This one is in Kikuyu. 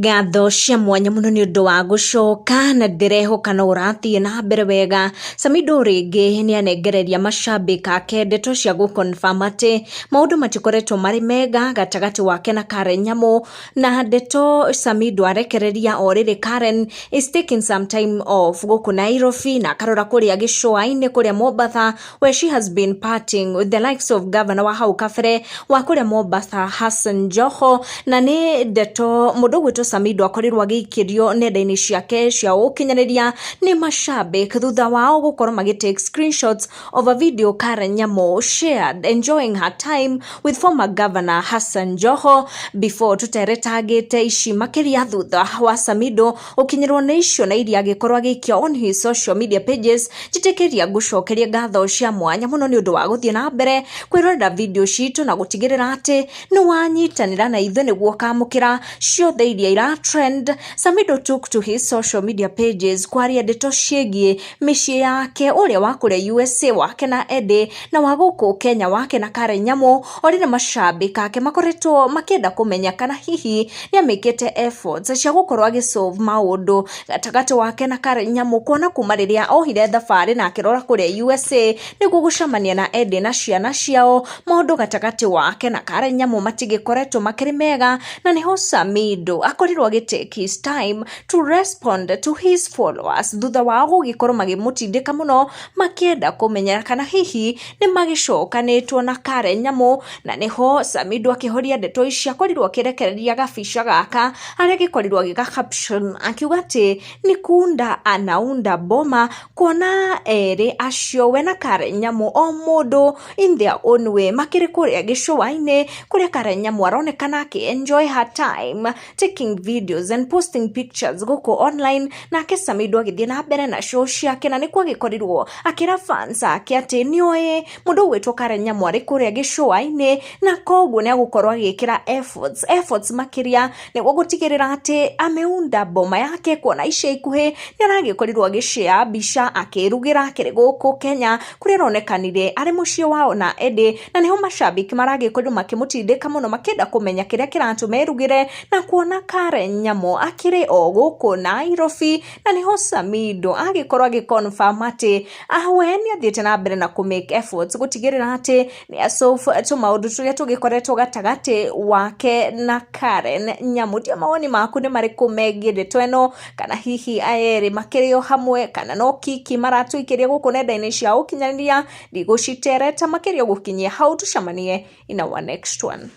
Ngatho cia mwanya muno nĩ ũndũ wa gũcoka na ndĩrehoka no ũrathiĩ na mbere wega. Samidoh rĩngĩ nĩ anengereria macambĩki ake ndeto cia gũ confirm atĩ maũndũ matikoretwo marĩ mega gatagatĩ wake na Karen Nyamu, na ndeto Samidoh arekereria o rĩrĩ Karen is taking some time off gũkũ Nairobi na akarora kũrĩa gĩcũa-inĩ kũrĩa Mombatha, where she has been partying with the likes of governor wa hau kabere wa kũrĩa Mombasa, Hassan Joho. Na nĩ ndeto mũndũ ũgwĩtwo Samidoh akorirwo agĩikĩrio nenda-inĩ ciake cia ũkinyanĩria nĩ macambĩki thutha wao gũkorwo magĩ take screenshots of a video Karen Nyamu shared enjoying her time with former governor Hassan Joho. Before tũteretangĩte ici makĩria, thutha wa Samidoh ũkinyĩrwo nĩ icio na iria agĩkorwo agĩikia on his social media pages, njĩtĩkĩria ngũcokerie ngatho cia mwanya mũno nĩ ũndũ wa gũthiĩ na mbere kwĩrorera video citũ na gũtigĩrĩra atĩ nĩ wanyitanĩra na ithuĩ nĩguo ũkamũkĩra ciothe iria ira trend. Samidoh took to his social media pages kwaria ndeto ciĩgiĩ mĩciĩ yake, ũrĩa wa kũrĩa USA wake na Eddie, na wa gũkũ Kenya wake na Karen Nyamu, o rĩrĩ macambĩki ake makoretwo makĩenda kũmenya kana hihi nĩ amĩkĩte efforts cia gũkorwo agĩsolve maũndũ gatagatĩ wake na Karen Nyamu, kuona kuma rĩrĩa ohire thabarĩ na akĩrora kũrĩa USA nĩguo gũcemania na Eddie na ciana ciao, maũndũ gatagatĩ wake na Karen Nyamu matigĩkoretwo makĩrĩ mega. Na nĩho Samidoh akorirwo agĩ take his time to respond to his followers thutha wao gũgĩkorwo magĩmũtindĩka mũno makĩenda kũmenya kana hihi nĩ magĩcokanĩtwo na Karen Nyamu. Na nĩho Samidoh akĩhoria ndeto ici akorirwo akĩrekereria gabica gaka harĩa agĩkorirwo agĩga caption akiuga atĩ nĩ kuunda anaunda boma, kuona erĩ acio, we na Karen Nyamu, o mũndũ in their own way makĩrĩ kũrĩa gĩcũa-inĩ, kũrĩa Karen Nyamu aronekana akĩ enjoy her time taking videos and posting pictures gũkũ online, nake Samidoh agĩthiĩ na mbere na show ciake. Na nĩkuo agĩkorirwo akĩra fans ake atĩ nĩoĩ mũndũ ũgwĩtwo Karen Nyamu arĩ kũrĩa gĩcũa-inĩ, na koguo nĩ agũkorwo agĩkĩra efforts makĩria nĩguo gũtigĩrĩra atĩ ameunda boma yake, kuona ica ikuhĩ nĩ aragĩkorirwo agĩshare mbica akĩrugĩra akĩrĩ gũkũ Kenya, kũrĩa aronekanire arĩ mũciĩ wao na Eddie. Na nĩho macambĩki maragĩkorirwo makĩmũtindĩka mũno makĩenda kũmenya kĩrĩa kĩratũma erugĩre na kuona Karen Nyamu akĩrĩ o gũkũ Nairobi. Na nĩho Samidoh agĩkorwo agĩ confirm atĩ we nĩ athiĩte na mbere na kũ make efforts gũtigĩrĩra atĩ nĩ asolve tũmaũndũ tũrĩa tũgĩkoretwo gatagatĩ wake na Karen Nyamu. Ndio mawoni maku nĩ marĩkũ megiĩ ndeto ĩno, kana hihi aya erĩ makĩrĩ o hamwe, kana no kiki maratũikĩria gũkũ nenda-inĩ cia ũkinyanĩria? Ndigũcitereta makĩria, gũkinyia hau, tũcemanie in our next one.